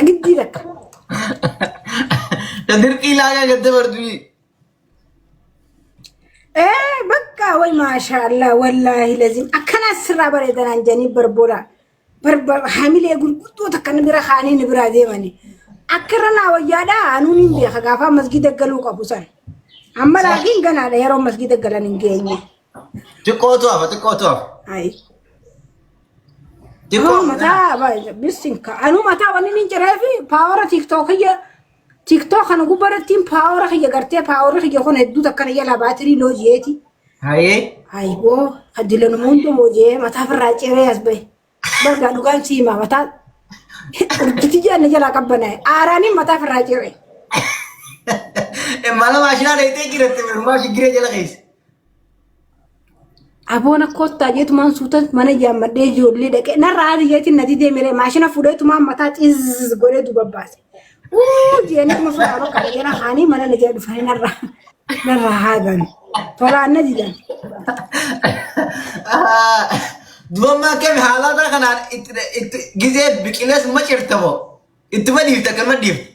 Giddii takka. Ta dirqii laagaa gad dabartu. Ee bakka way maashaallah wallaahi lazim akkana sirraa bareedanaan jedhanii barbola barbar hamilee gurguddoo takka na bira kaanii na biraa deemani. Akka irra naa wayyaadha anuun hin beeka gaafa masgida galuu qabu san. Amma laakiin ganaadha yeroo masgida galan hin geenye. Xiqqootu hafa xiqqootu hafa. Ayi. Xiqqoo Anuu mataa bisinka anuu mataa wanni hin cireefi paawara tiiktookiyya tiiktook kana gubbarattiin paawara kiyya gartee paawara kiyya kun hedduu takkana jala baatirii loojiyeeti. Hayee. Ayboo adilanuma hunda boojee mataa firraa ciree as bahe. Bargaa dhugaan siimaa mataa urjiti jedhan jalaa qabbanaa'e. Aaraaniin mataa firraa ciree. Mala maashinaa dheeytee jiratte maal shiggiree jala keessa. Aboon akkoottaa jeetumaan suuta mana jaammadhee ijoollee dhaqee narraa haati jeetiin na didee miree maashina fuudheetumaan mataa xizzz godhee duuba baase. Uu jeeniituma fuudhaa bakka dhaqee na haanii mana na jala dhufanii narraa narraa haadan. Tolaan na didan. Duba akkami haalata kanaan itti gizee biqilees ma cirtamoo ittuma dhiifte akkanuma dhiifte.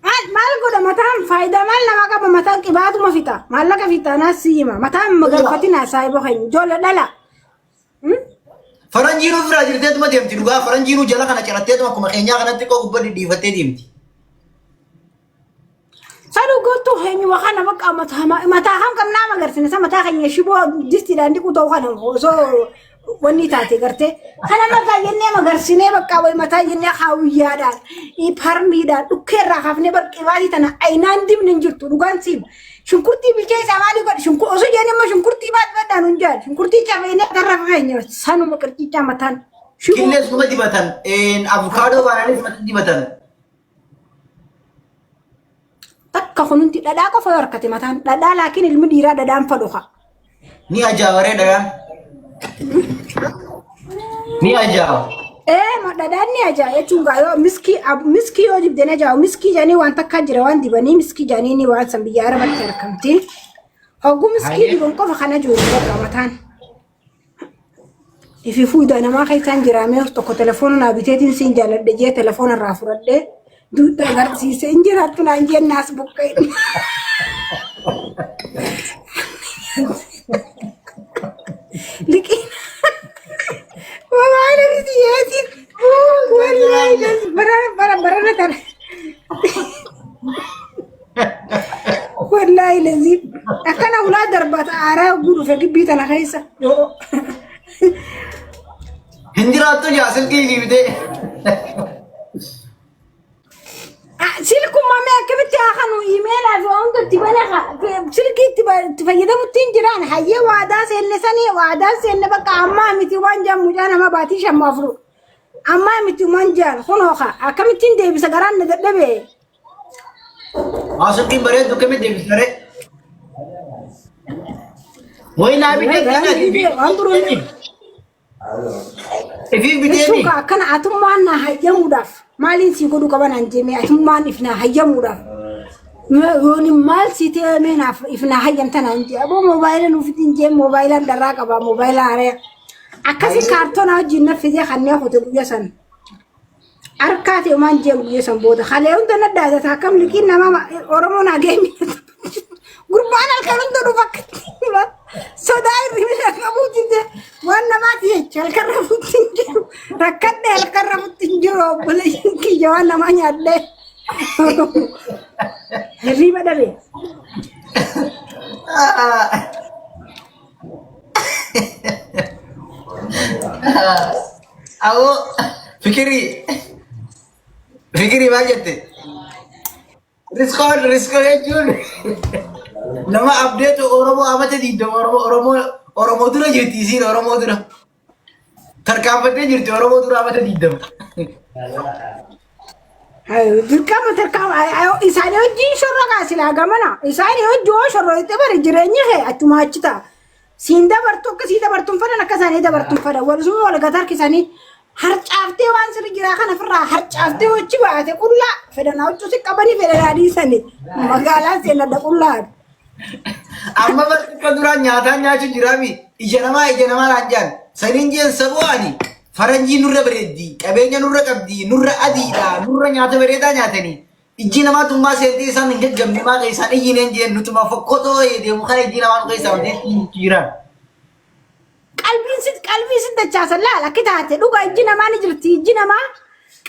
Maal maal godha mataan faayidaa maal namaa qaba mataan qibaatuma fixa maallaqa fixa naas si hima mataan magalfatina saayiba keenya ijoollee dhala. Faranjiinuu firaa jirteetuma deemti dhugaa faranjiinuu jala kana ciratteetuma akkuma keenyaa kanatti qoo gubbaa dhidhiifattee deemti. Sanu goottuu keenyuma kana bakka mataa mataa kam qabnaa magarsine sa mataa keenya shiboo distiidhaan dhiqu ta'u kana osoo wanni taate gartee kana mataa jennee magarsinee bakka wayi mataa jennee haawiyyaadhaan parmiidhaan dhukkee irraa kaafnee barqibaatii tana aynaan dibne hin jirtu dhugaan siim shunkurtii bilcheessaa maalii godhe shunkur osoo jennee immoo shunkurtii baat badhaan hin jaal shunkurtii cafeenee tarra keenya sanuma qircichaa mataan shiboo. Killee suma dibatan avukaadoo baananis mata dibatan. Takka kununti dhadhaa qofa yoo harkate mataan dhadhaa laakiin ilmi dhiiraa dhadhaan fadhu kaa. Ni ajaa'iba dhadhaan. Ni ajaa'iba. Ee ma dhadhaan ni ajaa'iba jechuun gaa yoo miskii miskii yoo dibde ni ajaa'iba miskii jedhanii waan takkaa jira waan dibanii miskii jedhanii ni waan san biyya arabatti argamti. Hogguu miskii Hayyee. diban qofa kana jiru bakka mataan. Ifi fuuda namaa keessaan jiraamee tokko telefoona naa biteetiin siin jaaladhe jee telefoona irraa fudhadhee duudhaa agarsiise hin jiraattu naan jeen naas buqqee. Liqii waan miti yeetiin wallaahi bara bara barana tana. Wallaahi lazii akkana ulaa darbata aaraa oguu dhufe gibbii tana keessa. Yoo. Hin jiraattu jaa silkii isii bitee. Ah, Silkuma mee akkamitti haa kanu iimeelaa fi waan hunda itti bane silkii itti fayyadamutti hin jiraan hayyee waadaa seenne sanii waadaa seenne bakka ammaa miti waan jaan mucaa nama baatii shamma afuru ammaa miti waan jaan kunoo kaa akkamittiin deebisa garaan na dadhabe. Haa silkiin bareeddu akkamitti deebistaree? Wayi naa bitee Waan biroo hin Ifiif Jechuun biteemi. kaa akkana atummaan naa hayyamuudhaaf maaliin sii godhuu qaba naan jee mee atummaan if naa hayyamuudhaaf yooni maal sii ta'e mee naaf if naa hayyamta naan jee aboo moobaayila nuuf ittiin jee moobaayilaan dharraa qaba moobaayila haaraya akkasi kaartoonaa wajjin na fidee kanneen kute guyya san. Harkaa ta'e waan jeen guyya san booda kalee hunda na daadata akkam liqiin nama Oromoon hageenye gurbaan halkan hunda dhufa akkatti sodaa hirribina qabuu dide waan namaati jecha halkan rafutti hin jiru rakkadhe halkan rafutti hin jiru obboleeyyan kiyya waan namaa nyaadhee hirriba dhabe. Awoo fikirii fikirii maal jette? Riskoon riskoo jechuun nama abdeetu Oromoo amata 20 Oromoo Oromoo Oromoo dura jirti isiin Oromoo dura. Tarkaanfattee jirti Oromoo dura amata 20. Dirqama tarkaanfa isaanii wajjin shorroqaa silaa gamana isaanii wajjin yoo shorroqxe bari jireenyi kee achuma achi ta'a. Siin dabartu akka sii dabartuun fedhan akka isaanii dabartuun fedhan walusuma wal gata harkisanii harcaaftee waan sirri jiraa kana ofirraa harcaaftee hojii baate qullaa fedhan huccuu si qabanii fedhan dhiisanii magaalaan seenadha qullaa. Amma bakka duraan nyaataan nyaachuu jiraami ija namaa ija namaa naan jaan saniin jeen saboo ani. Faranjii nurra bareeddi, qabeenya nurra qabdi, nurra adiidha, nurra nyaata bareedaa nyaatanii. Ijji namaa tummaa seentee isaan hin gaggabne maaqa isaan iyyineen jeen nutuma fokkotoo deemu kana ijji namaa nu keessaa oltee jiran. Qalbiin si qalbii si dachaasan laal akki taate dhugaa ijji namaa ni jirti ijji namaa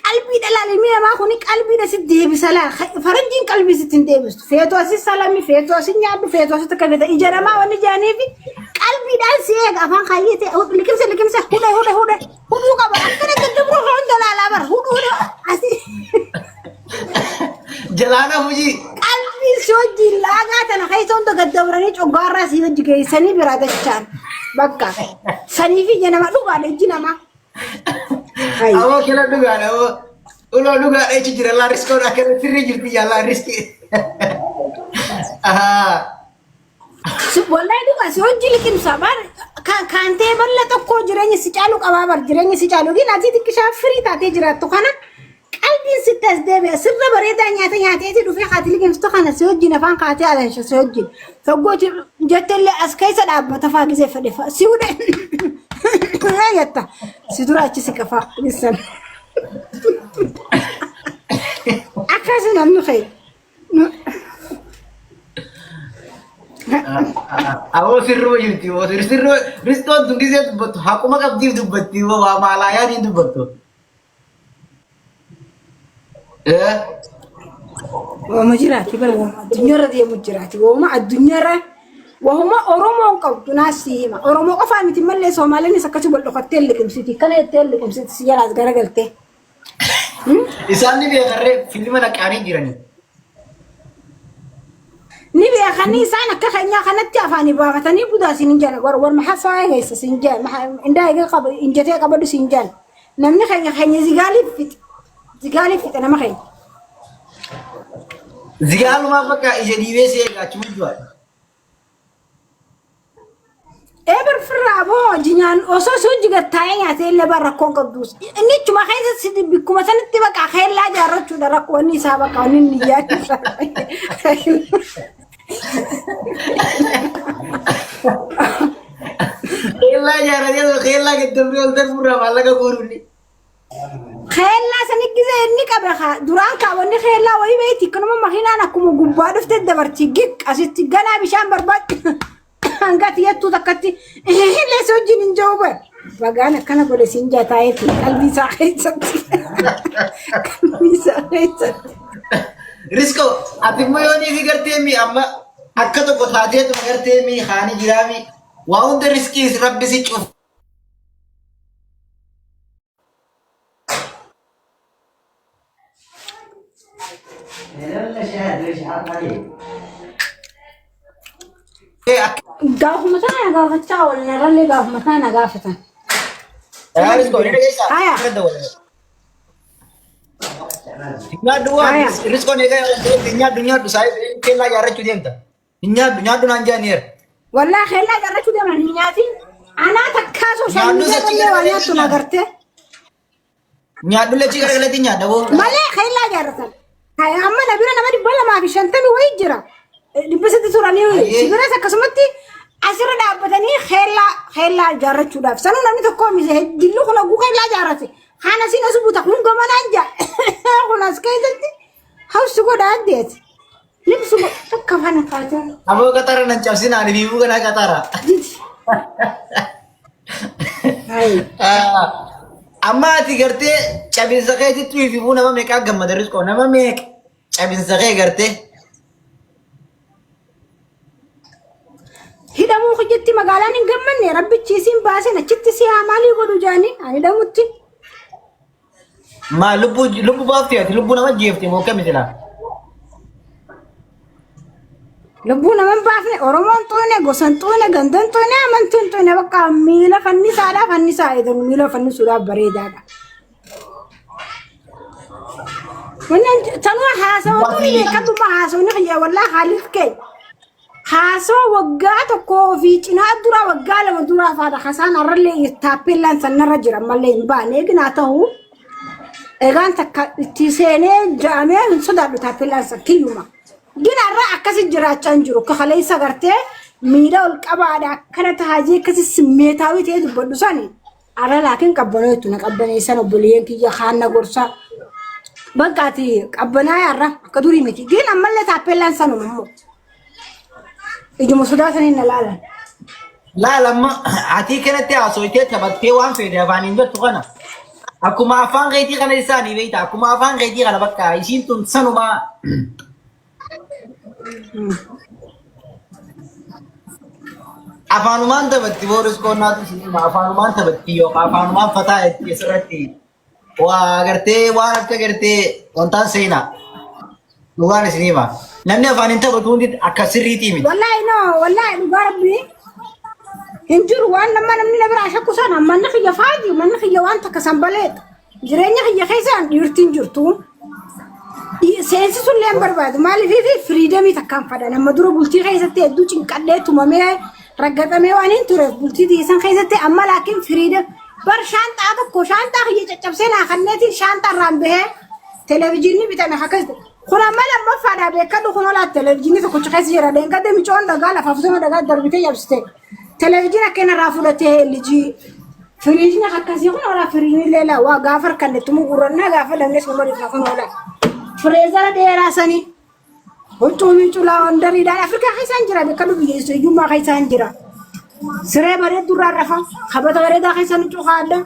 qalbiidha laal ilmi namaa kuni qalbiidha si deebisa laal faranjiin qalbii sitti hin deebistu feetu asi salami feetu asi nyaadhu feetu asi takka feeta ija namaa wanni jaaniif qalbiidhaan si eega afaan kaayyate liqimsa liqimsa hudhe hudhe hudhe hudhuu qaba akkana gaggabru hunda laalaa bara hudhuu hudhe asi Jalaana hojii. Qalbii si wajjin laagaa tana keessa hunda gad dabranii coggaarraa si wajji geessanii biraa dachaan bakka saniif ija nama dhugaadha ijji namaa. Hayi. Awoo kena dhugaadha awoo. Uloo dhugaadha jechi jira laa riskoon akkana sirrii jirti yaa laa riskii. Ahaa. Wallahi dhugaa si hojii liqimsa bar kan ta'e balla tokko jireenya si caalu qabaa bar jireenya si caalu gin ati xiqqishaa firii taatee jiraattu kana qalbiin sitti as deebi'a sirra bareedaa nyaata nyaateeti dhufee haati liqimsitu kana si wajjin afaan kaatee alansha si wajjin faggooti jettellee as keessa dhaabbata faa gisee fedhe faa si hudhe jetta si dura achi si qafaa gissan akkasi namni kee. Awoo sirruma jirti awoo sirruma ristoon tun gisee dubbattu haquma qabdiif dubbatti waa maalaa yaadiin dubbattu. Eh? Waama jiraati bara waama addunyaarra deemu jiraati waama addunyaarra waama Oromoon qabdu naas si hima Oromoo qofaa miti mallee Soomaaleenis akkasii wal dhokattee liqimsiti kana jettee liqimsiti si jalaas garagaltee. Isaan ni beekarree filima naqaanii jiranii. Ni beekanii isaan akka keenyaa kanatti afaanii baafatanii budaa siin hin jedhan war war maxaa faa keessa siin jedhan indaa eegee qaba injatee qabadhu siin jedhan namni keenya keenya zigaaliif fixe zigaaliif fixe nama keenya. Zigaalumaa bakka ija dhiibee si eega achuma du'a. Ee bar firraa boo jinyaan osoo si hojii gad taa'ee nyaatee illee bar rakkoon qabdu. Inni ichuma keessa si bikkuma sanitti bakka keellaa ijaarrachuudha rakkoo inni isaa bakka wanni inni yaadu. Keellaa ijaarratee keellaa gad dabree ol darbuurraa maallaqa guuruuni. Keellaa sani gizee inni qabe kaa duraan kaawwanni keellaa wayii beeyti kanuma makiinaan akkuma gubbaa dhufte dabarti giq asitti ganaa bishaan barbaaddi hanga tiyattuu takkatti illee si wajjin hin jiru bare bagaan akkana godhe siin jaa taa'eeti qalbii isaa keessatti qalbii isaa keessatti. Risko ati immoo yoo niifi gartee mi amma akka tokko taateetuma gartee mi haani jiraa mi waa hunda riskii rabbi si cufa. Gaafuma sana na gaafachaa oolan irrallee gaafuma sana na gaafatan. Haya. Nyaadhu waan Haya. riskoon egaa nyaadhu nyaadhu saayii kellaa ijaarrachuu deemta. Hin nyaadhu nyaadhu naan jedhaniira. Wallaahi keellaa ijaarrachuu deeman hin nyaatin. Anaa takkaa sooshaal Nyaadhu miidiyaa sochii irrallee waa garagalee nyaattu na gartee. Nyaadhu lachii garagaleetti nyaadha boo. Malee keellaa ijaarratan. Haya amma na bira nama 250 wayii jira. 300 turanii Hayyee. si biras akkasumatti asirra dhaabbatanii keellaa keellaa ijaarrachuudhaaf. Sanuu namni tokko mise dillu kun oguu keellaa ijaarrate. Kaan asiin as buta kun gamanaan jaa. Kun as keessatti hawsi godha addeeti. Libsu takka fana kaatee. Aboo qaxara nan cabsinaa ani biifuu kanaa qaxara. Didi. Hayi. Amma ati gartee cabinsa keetitti fiifuu nama meeqaa gammada riskoo nama meeqa cabinsa kee gartee. Hidhamuu kiyyatti magaalaan hin gammanne rabbichi isiin baasen achitti si haa maalii godhu jaanii ani hidhamutti. Maa lubbuu lubbuu baafte ati lubbuu nama jeefte moo akkami silaa? Lubbuu nama hin baafne Oromoon xuune gosan xuune gandan xuune amantiin xuune bakka miila fannisaadhaa fannisaa jedhamu miila fannisuudhaaf bareedaadha. Wanni tanuma haasawatu ni beekadhuma haasawni kiyya wallaa haalif kee. Haasoo waggaa tokkoo fi cinaa duraa waggaa 2 duraa faadha kasaan har'allee taappeellaan sanarra jira mallee hin baane eegin haa ta'u egaan takka itti seenee ja'amee hin sodaadhu taappeellaan san kiyyuma. Gin har'a akkasi jiraachaa hin jiru akka kaleessa gartee miila ol qabaadha akkana tahaajee akkasi simmeetaawii ta'ee dubbadhu sani. Arra laakiin qabbanootu na qabbaneessan obboleeyyan kiyya kaan na gorsa. Bakka ati qabbanaa har'a akka durii miti. Gin ammallee taappeellaan sanuma immoo. Ijuma sodaataniin na laalan. Laal amma atii kanatti haasoytee taphattee waan feete afaan hin jettu kana. Akkuma afaan keetii kana isaanii beekta. Akkuma afaan keetii kana bakka isiin tun sanumaa. Afaanumaan taphatti booris qonnaatu isin hima. Afaanumaan taphatti yookaan afaanumaan fataa itti asirratti waa agartee waan akka gartee wantaan seenaa. Dhugaan isin hima. Namni afaan hin taphatu hundi akka sirriitii miti. Wallahi no, wallahi dhugaa rabbii hin jiru waan nama namni na biraa shakku sana manni kiyya faaji manni kiyya waan takka san baleetu jireenya kiyya keessaan dhiirtiin jirtu. Seensi sun illee hin barbaadu maaliif fi firiidamii takkaan fadha nama dura bultii keessatti hedduu cinqadhee tumamee raggaxamee waan hin tureef bultii tiisan keessatti amma laakiin firiidam bar shaanxaa tokko shaanxaa kiyya caccabsee naa kanneetiin shaanxaa irraan bahee Televijiinni bitame akkas kun amma lammaffaadhaa beekadhu kun olaa televijiinni tokkicha keessa jira dheengadde micoon dhagaa lafa futama dhagaa darbitee jabsite televijiin akka inni irraa fudhatee LG firiijni akkasii kun olaa firiijni leelaa waa gaafa harkanne tumu gurrannaa gaafa dhabnes nama dhibna kun olaa fireezara dheeraa sanii huccuu miiculaa wandariidhaan Afrikaa keessaan jira beekadhu biyya hiyyummaa keessaan jira siree bareedduu irraa rafa kabata bareedaa keessa huccuu kaadda.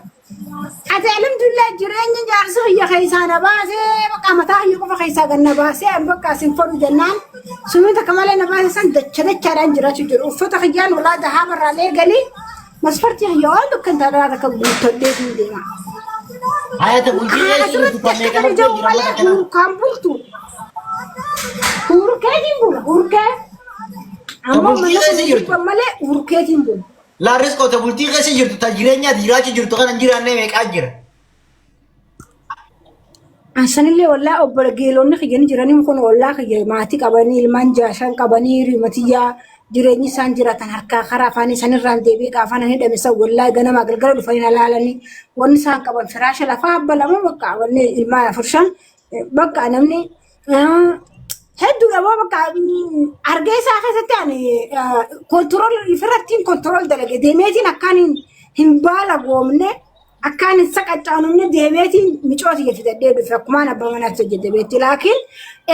Ati alhamdulillah jireenya jaarsa kiyya keessaa na baasee bakka mataa kiyya qofa keessaa gad na baasee an bakka isin fodhu jennaan sumii takka malee na baase san dacha dachaadhaan jiraachuu jiru. Uffata kiyyaan walaa dahaaba irraa eegalii masfartii kiyya waan dukkan taadhaa takka guuttadhee hin deema. Hayata bultii Kana keessa jirtu asirratti kan akka meeqa kana laftee jedhu jira malee mata kana. hurkaan bultu. Hurkeetiin bula hurkee. Ta Ammoo bultii mana keessa kun jirtu. malee hurkeetiin bula. Laa riskoo ta bultii keessa jirtu ta jireenyaa jiraachuu jirtu kana hin jiraannee meeqaa jira. Ansanillee wallaa obbo geelonni kiyya ni jiranii kun ollaa kiyya maatii qabanii ilmaan jaashan qabanii rimatiyyaa jireenyi isaan jiraatan harkaa karaa afaan isaanirraan deebi'ee gaafaan ani hidhame san wallaa ganamaa galgala dhufanii na laalanii wanni isaan qaban firaasha lafaa abba lama bakka wanni ilmaan afur shan bakka namni hedduudha boo bakka argee isaa keessatti ani kontirool ifirrattiin kontirool dalage deemeetiin akkaan hin baala goomne akkaan hin saqaccaanumne deemeetiin micooti fidadhee dhufe akkumaan abbaa manaatti hojjete beekti laakiin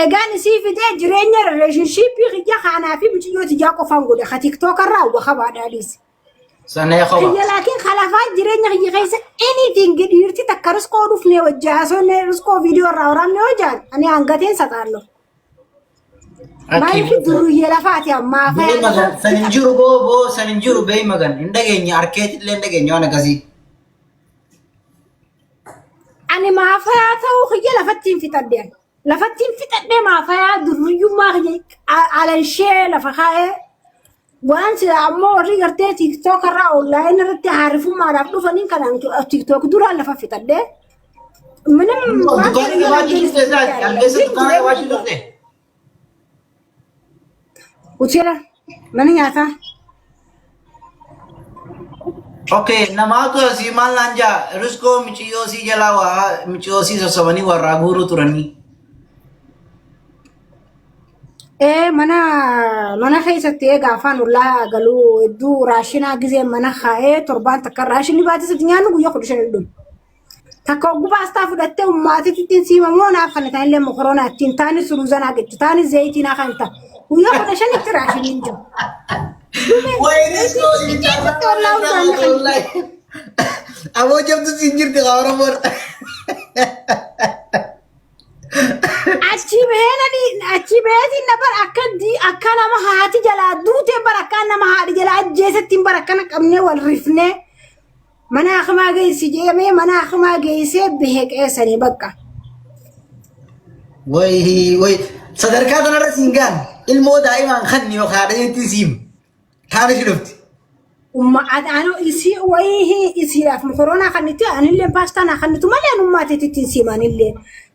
egaan isii fidee jireenya rileeshinshiippii kiyya kaanaa fi mucayyoo tiyyaa qofaan godhe ka tiktookarraa wakabaadhaa dhiise. Sanee qofa. Kiyya laakiin kalafaa jireenya kiyya keessa anything dhiirti takka riskoo dhufnee wajji haasofne riskoo viidiyoo irraa waraabne hojjaan ani hangateen saxaallo. Maaliif duruyyee lafaati ammaa Bee magan san hin jiru boo boo san hin jiru bee magan hin dhageenye harkeetti illee hin dhageenye waan akkasii. Ani maafayaa ta'uu kiyya lafatti hin fixadhe. Lafatti hin fixadhe maafayaa duruyyummaa kiyya alanshee lafa kaa'ee waan sila ammoo warri gartee tiiktook irraa onlaayin irratti haarifummaadhaaf dhufaniin kanaan tiiktook duraan lafa fixadhe. Minim waan Dukkaana kana qabaachuu dhufte isaati. Albeessa dukkaana qabaachuu dhufte. Hoteela mana nyaataa. Okay, namaatu asii maal naan jaa riskoo miciyyoo sii jalaa waa miciyyoo sii sossobanii warraa guuruu turanii. Ee mana mana keessatti egaa afaan ollaa galuu hedduu raashinaa gizee mana kaa'ee torbaan takka raashinni baatee sadi nyaannu guyyaa 15 hin dhumu. Takka oggu paastaa fudhattee ummaatitti ittiin siimamoo naaf kana ta'anillee mokoroonaa ittiin taanis ruuzanaa jettu taanis zayitii naa kan ta'a. Guyyaa 15tti raashiniin jiru. Wayi riskoo Zayitii keessatti ollaa hundaan na kan Aboo jabdu siin jirti haa Oromoon. Achii baheen achii baheetiin na bara akka akka nama haati jalaa duutee bara akka nama haadhi jalaa ajjeesettiin bara akkana qabnee wal rifnee mana hakimaa geessi jedhamee mana hakimaa geessee bahee qeessanii bakka. Wayi wayi sadarkaa kanarra siin gaan ilmoo daa'imaan kan yookaan haadha jettiin siim kaan ishee dhufti. Umma anu isii wayii isiidhaaf mokoronaa kan itti anillee paastaa naa kannitu malee anummaa teetti ittiin siimanillee.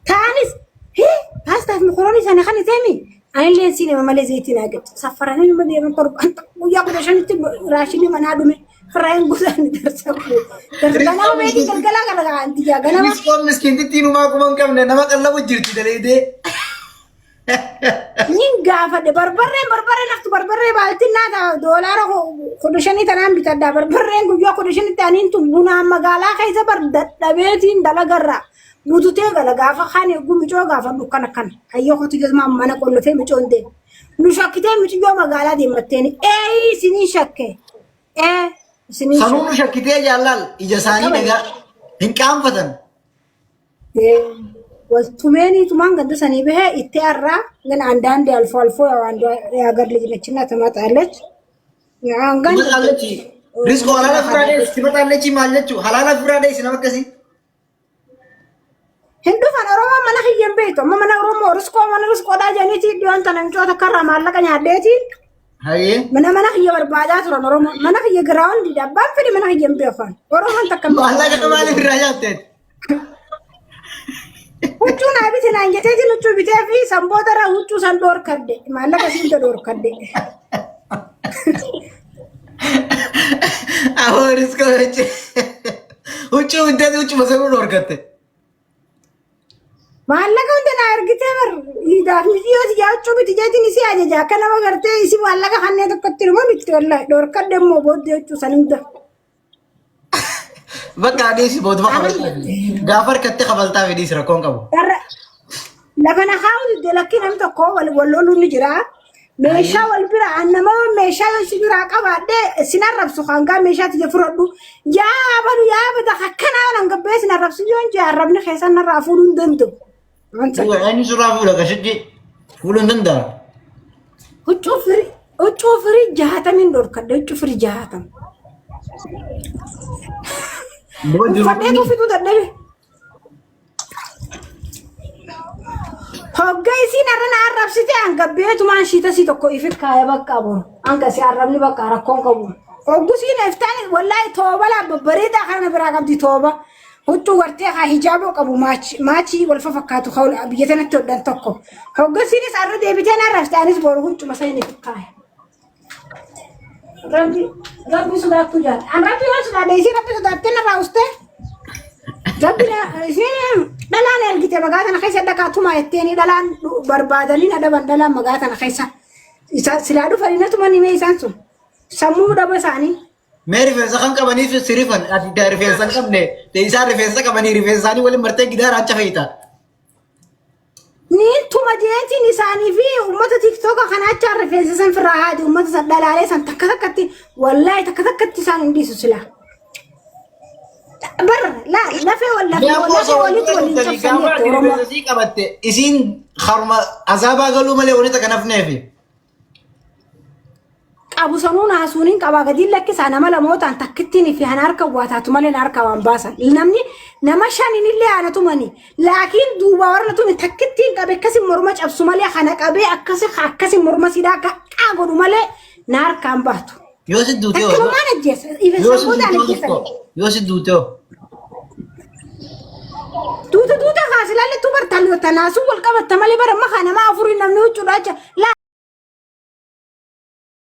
Taanis hii paastaaf mokoronii sana kan itteemi anillee siin hima malee zayitii naa gadi saffaranii nama deeman torban guyyaa 15tti raashinii manaa dhume firaayin gosaan darsamu. Ganama beetii galgalaa kana anti jaa ganama. Riskoon miskiintittiin uumaa kuma hin qabne nama qallabu jirti daleedee. Nin gaafadhe barbarreen barbarreen haftu barbarree baaltiin naa doolaara 15 tanaan bitadha. Barbarreen guyyaa 15tti aniin tun bunaan magaalaa keessa bar dadhabeetiin dalagarraa bututee gala gaafa kaan eeguu micoo gaafadhu akkana akkana. Hayyoo kotu jazmaa mana qollofee micoon deema. Nu shakkitee miciyyoo magaalaa deemmatteen ee isiniin shakke ee isiniin Sanuu shakke. nu shakkitee jaallaal ija isaanii dhagaa hin qaanfatan. ወልቱሜኒ ቱማን ገንደ ሰኒ በሄ ኢቴ አራ ግን አንዳንዴ አልፎ አልፎ ያው አንዷ የሀገር ልጅ ነችና ትመጣለች። አንጋን ትመጣለች። ሪስኮ halaala firaa dheessi ትመጣለች maal jechuu halaala firaa dheessi nama akkasii. hin dhufan. Oromoo mana kiyyan beektu amma mana Oromoo riskoo mana riskoodhaa jedhaniiti dhiyoon tana micoota karraa maallaqa nyaadheeti Hayyee. mana kiyya barbaadaa turan. Oromoo mana kiyya giraawundi abbaan fedhe mana kiyyan beekan Oromoon takka hin beeku. Maallaqa maaliif irraa nyaatteen? Huccuu naa biti naan jetteetiin huccuu bitee fi sanboota irraa huccuu san dhoorkadde, maallaqa siin dhoorkadde. Ahoo riskoo jechuun huccuu bitee huccuu masaruu dhorkatte. Maallaqa hunda naa ergitee bar iidaaf miti yaa huccuu biti jeetiin isii ajaja akka nama gartee isii maallaqa kanneen tokkotti dhuma bitti wallahi dhoorkadde immoo booddee huccuu san hunda. Bakka adeesi booduma kabaltaa gaafa harkatte kabaltaa fedhiis rakkoon qabu. Darra lafa na kaa'u didde lakkii namni tokko wal wal loluun ni jira. Meeshaa wal bira nama meeshaa yoo si biraa qabaadhe sin arrabsu hangaa meeshaa tiyya fudhadhu. Yaa balu yaa bada akkanaa waan hangabbee sin arrabsu yoo hin jee arrabni keessan narraa fuudhuu hin danda'u. Wanta. Eenyu surraa fuudha gashitti fuudhuu hin danda'a. Huccuu firii 60n dhorkadhe, huccuu firii 60. Uffadheetu fixuu dadhabe. Hogga isiin har'a na arrabsite hangabbeetumaan shiitasii tokko ifi kaaya bakka boru. Hanga si arrabni bakka rakkoon qabu. Hoggusiin iftaan wallaahi tooba laa babbareedaa kana biraa qabdi tooba. Huccuu gartee haa hijaaboo qabu maachii wal fakkaatu haa biyya tanatti hodhan tokko. Hoggasiinis har'a deebitee na arrabsite anis boru huccuma saniin ifi kaaya. Rabbi rabbi sodaattuu jaal. An rabbi waan sodaadhe isiin rabbi sodaattee narraa ustee. Rabbi isiin dhalaan ergite magaa tana keessa dhaqaa tumaa jetteeni dhalaan barbaadanii na dhaban dhalaan magaa tana keessa. Isa silaa dhufanii na tuman himee isaan sun. Sammuu dhaba isaanii. Mee rifeensa kan qabaniif si rifan ati rifeensa hin qabne isaan rifeensa qabanii rifeensa isaanii waliin martee gidaara acha fe'ita. Ni tuma jeetiin isaanii fi uummata TikToka kana acha rifeensa san firraa haadi uummata san dhalaalee san takka takkatti wallaahi takka takkatti isaan hin dhiisu silaa. Bar laa lafee wal lafee wal lafee walitti waliin cabsanii Gaafa jette Oromoo. rifeensa sii qabatte isiin haruma azaabaa galuu malee wani takka nafneefi. Qabu sanuu naasuuniin qabaa gadiin lakkisaa nama lamootaan takkittiin fi hana harka waa taatu malee na harka waan baasan. Namni nama shaniin illee haana tumani. Laakiin duuba warra tumi takkittiin qabe akkasi morma cabsu malee kana qabee akkasi akkasi morma sidaa qaa godhu malee na harkaan baatu. Yoo si duute hoo? Takkinumaan ajjeesa. Yoo si Sammuudhaan duute ajjeesan. hoo? Yoo si duute hoo? Duuta duuta kaasilaalle tu bartaan tanaasuu wal qabatta malee bara amma kana nama afurii namni huccuudhaa jira.